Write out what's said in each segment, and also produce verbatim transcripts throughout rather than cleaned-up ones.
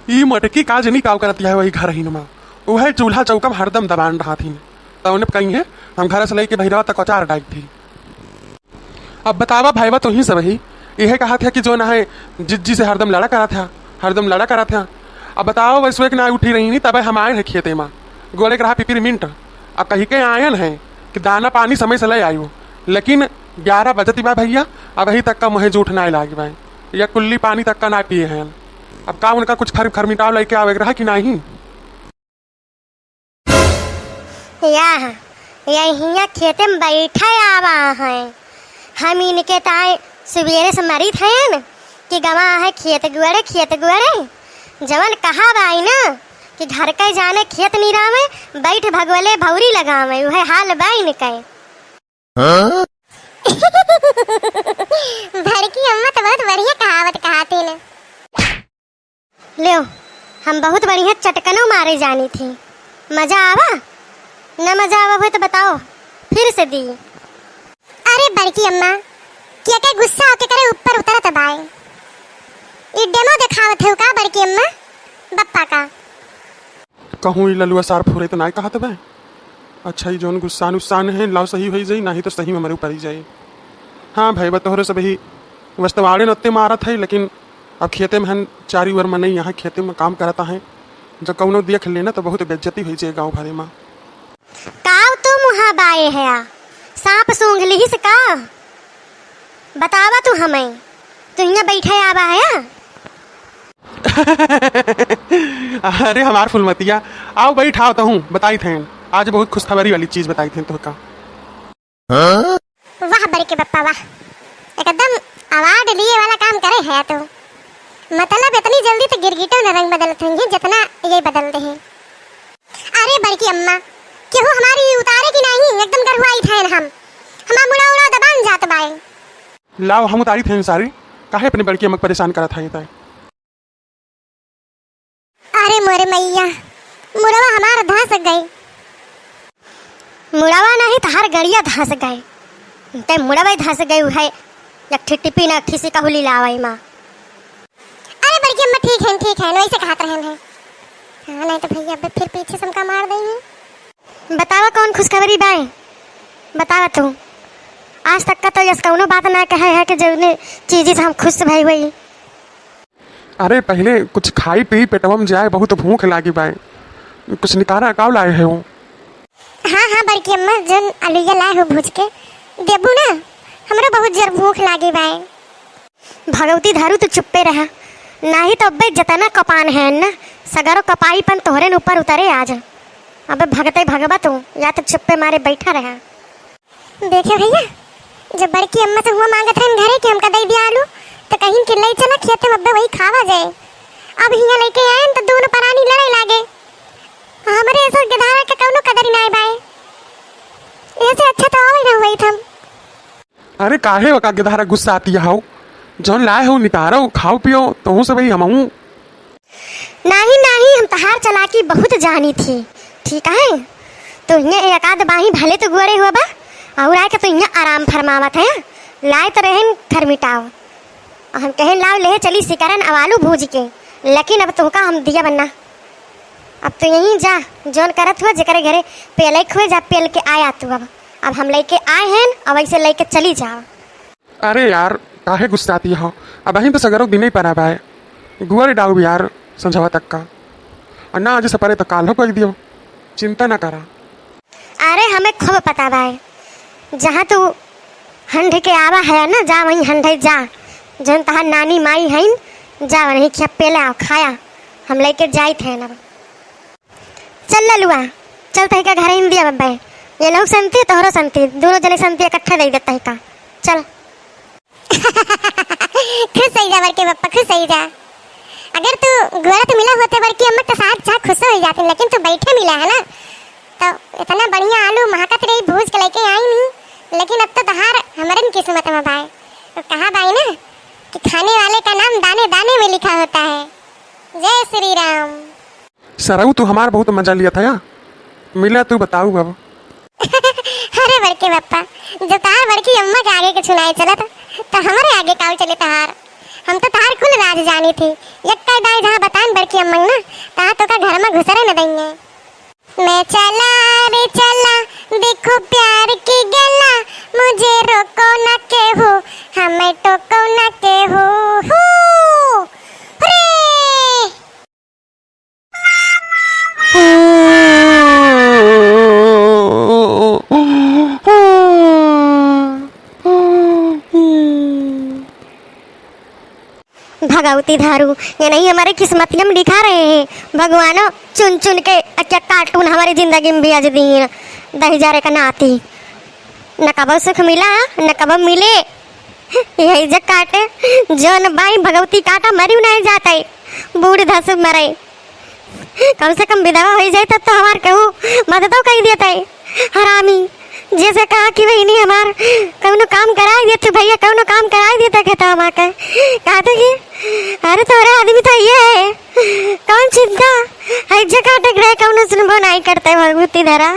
ई मोटकी का जनी काव करत है वही घर ही नमा। उहे चूल्हा चौका में हरदम दबान रहत ही। तौने कहीं है, हम घर से लेके भैरवा तक अचार डाइब थी। अब बतावा भाईवा, तोही सब ही इहे कहत है कि जो ना है जिज्जी से हरदम लड़ा करत है, हरदम लड़ा करत है। अब बतावा, वैसे एक ना उठी रही नहीं, तबे हम आए हैं खेते में, गोड़े के रहा पिपिरमिंट। अब कही के आयन है कि दाना पानी समय से ले आयो, लेकिन ग्यारह बजती बा भैया, अबही तक का मुँहे जूठ ना लागी बा, या कुल्ली पानी तक का ना पिए हैं। अब का उनका कुछ खर खरमिटाव लेके आवे के रहा कि नहीं? यह, यहिया खेते में बैठे आवा है। हम इनके ताए सुबेरे से मरित हैं कि गवा है खेत गुआरे, खेत गुआरे। जवन कहा बाई ना कि घर के जाने खेत निरावे, बैठ भगवले भौरी लगावे, उहे हाल बा इनके। हाँ? बड़की अम्मा तो बहुत बढ़िया कहावत कहाती न। ल्यो, हम बहुत बढ़िया चटकनो मारे जानी थी। मजा आवा? न मजा आवा हुए तो बताओ, फिर से दी। अरे बड़की अम्मा, के के गुस्सा होके करे ऊपर उतरत बाए? ई डेमो देखावत है का बड़की अम्मा? बप्पा का। कहूँ ई ललुआ सार फुरे तो नाय कहत बे। अच्छा, ई जौन गुस्सान उस्सान है, लाओ सही होई जाई, नाही तो सही में हमरे ऊपर ही जाई। हाँ भाई, बा तोहरे सब ही वस्तवाड़े नत्ते मारत है, लेकिन अब खेते में हन चारी ओर मनई यहाँ खेते में काम करता है, जब कौनो देख लेना तो बहुत बेइज्जती होई जाए गाँव भरे में। काव तू मुहा बाए हया? सांप सूंघ लिहिस का? बतावा तू हमें, तू हियाँ बैठे आवा हया? अरे हमार फुलमतिया, आओ बैठ आओ, तहूँ बताई थे, आज बहुत खुशखबरी वाली चीज बताई थे तोहका। वाह बड़के बप्पा वाह, एकदम अवार्ड लिए वाला काम करे है तू। मतलब इतनी जल्दी तो गिरगिटो न रंग बदलत होंगे जितना ये बदल दे हैं। अरे बड़की अम्मा, केहू हमारी उतारे की नहीं, एकदम गरहुआई थे हम, हमार मुड़ा उड़ा दबान जात बाए। लाओ हम उतारी थे सारी, काहे अपने बड़की अम्मा के परेशान करत है ताई? अरे मोरे मैया, मुड़वा हमार धस गई। मुड़वा नहीं, तहार गड़िया धस गई। ते मुड़वा ही धस गई है, एक ठे टिपी ना, एक ठे सिकहुली लावई मा। अरे बड़की अम्मा, ठीक है, ठीक है, वैसे कहत रहन है। हाँ, नहीं तो भैया अब फिर पीछे से हमका मार देंगे। बतावा कौन खुशखबरी बाए? बतावा तू। आज तक का तो यस कौनो बात ना कहे है कि जौने चीज से हम खुश भई हुई। अरे पहले कुछ खाई पी, पेटवा में जाए, बहुत भूख लागी बाए। कुछ निकारा काव लाए है वो? हाँ, हाँ, बड़की अम्मा, जौन अलुइया लाए हो भूज के, देबू ना? हमरो बहुत जोर भूख लागी बाए। भगवती धारू तू चुप्पे रहा, नाही तो अब्बे जतना कपान है ना, सगरो कपाईपन तोहरे न ऊपर उतरे आज। अबे भगते भगबा तू, या तो चुप्पे मारे बैठा रहा। देखे भैया, जब बड़की अम्मा से हुआ मांगत रहन घरे कि हमका दे दिया आलू, तो कहीं कि ले चला खेत में, अब्बे वही खावा जाए। अब हियाँ लेके आए तो दोनों परानी लड़े लागे। हमरे ऐसा गिधारा के कौनो कदर नाय बाए। ऐसे अच्छा तो आवे ना हुई थम। अरे काहे वका गिधारा गुस्सा आती हो? जौन लाए हो निकारो, खाओ पियो, तोहू से भाई हमहू। नाही, नाही, हम तहार चालाकी बहुत जानी थी, ठीक है? तो हियाँ एक आध बाही भले तो गोड़े हुआ बा, और आके तो हियाँ आराम फरमावत है, लाए तो रहन खरमिटाव। और हम कहेन लाओ ले चली सिकरन अब आलू भूज के, लेकिन अब तोहका हम दिया बन्ना। अब तो यहीं जा, जौन करत हुआ जेकरे घरे पेले खुए जा पेल के आया तू। अब, अब हम लेके आए हैं, अब ऐसे लेके चली जाओ। अरे यार, काहे गुस्साती हो? अबहीं तो सगरो दिने परा बाए। गुआरे डाउब यार, संझवा तक का। और ना आज सपरे तो काल्हो कइ दियो। चिंता ना करा। अरे, हमें खूब पता बाए। जहाँ तू हंड के आवा है ना, जा वहीं हंडे जा। जौन तहार नानी माई हईन, जा वहीं खेपे ला खाया। हम लेके जाइत हैं अब। चल ललुआ, चल तहिका घरे ही दिया बब्बे। ये लहू संती, तोहरो संती, दोनों जने संती इकट्ठा दे देता ही का। चल। खुश होई जा बड़के बप्पा, खुश होई जा। अगर तू गोरत मिला होते बड़की अम्मा तो शायद चाह खुश हो जाती, लेकिन तू बैठे मिला है ना, तो इतना बढ़िया आलू महकत रही भूज के लेके आई नहीं, लेकिन अब तो तहार हमरन किस्मत में बाए। तो कहा बाई ना कि खाने वाले का नाम दाने दाने में लिखा होता है। जय श्री राम। सरऊ, तू हमार बहुत मजा लिया था या? मिला तू बताऊ अब। अरे बड़के बप्पा, जब तहार बड़की अम्मा के आगे के सुनाए चलत, तो हमरे आगे काउ चले तहार? हम तो तहार कुल राज जानी थी। यक्का दाई जहाँ बतान बड़की अम्मा धारू, ये नहीं हमारे किस्मतिया में लिखा रहे हैं भगवानो, चुन चुन के अच्छा cartoon हमारी जिंदगी में भी आज दीन दहिजरे का नाती। न कबो सुख मिला, न कबो मिले। यही जग काटे, जौन बाई भगवती काटा, मरी नहीं जाते, बूढ़ धस मरे। कम से कम विधवा होइ जाए तब तो हमार केहू मददो कइ देते। हरामी, जैसे कहा कि बहिनी हमार कउनो काम कराइ देते, भइया कउनो काम कराइ देते, कहता हमार के। कहते कि अरे तोरे आदमी तो ये है, कौन चिंता, है जगह टक रहे, कउनो सुनबो नहीं करते भगवती धरा।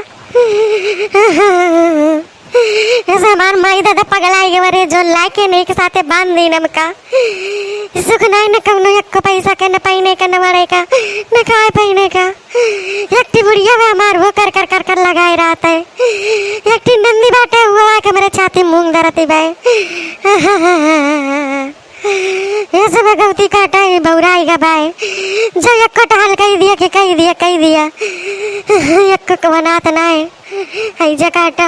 जैसे हमार माई दादा पगलाइ गए रे, जो लाइके नहीं के साथे बांध दी नमका। सुख नहीं न कउनो, एक्को पैसा के न पहने का, न वड़े का, न खाए पहने का। एक ठी बुढ़िया बा हमार, वो कर कर कर कर लगाए रहत है। एक ठी नंदी बाटे, वो आके मेरे छाती मूंग धरती बा। ये सब गलती काटा है, बौराई गा बाय। जो एक्को टहल कहि दिया कि कहि दिया, कहि दिया। एक्को को बनात ना है। है जे काटा।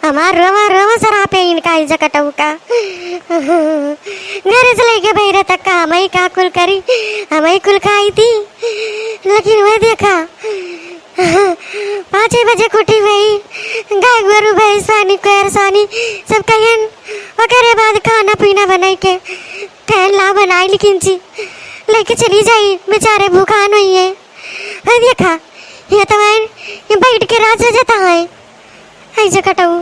हमार रोवा, रोवा सरापे इनका है जे कटऊ का। घर से लेके बहिरे तक का हमही का कुल करी, हमही कुल खाई थी। लेकिन वह देखा, पाँचे बजे खुटी भई, गाय गोरू, भैंस पानी, कोयर सानी, सब कहियन। ओकरे बाद खाना पीना बनाई के, कहन ला बनाई, लेकिन जी, लेके चली जाई, बेचारे भूखान होई है। हई देखा, ये तो आइन, ये बैठ के राज हो जाता है। हई जे कटऊ।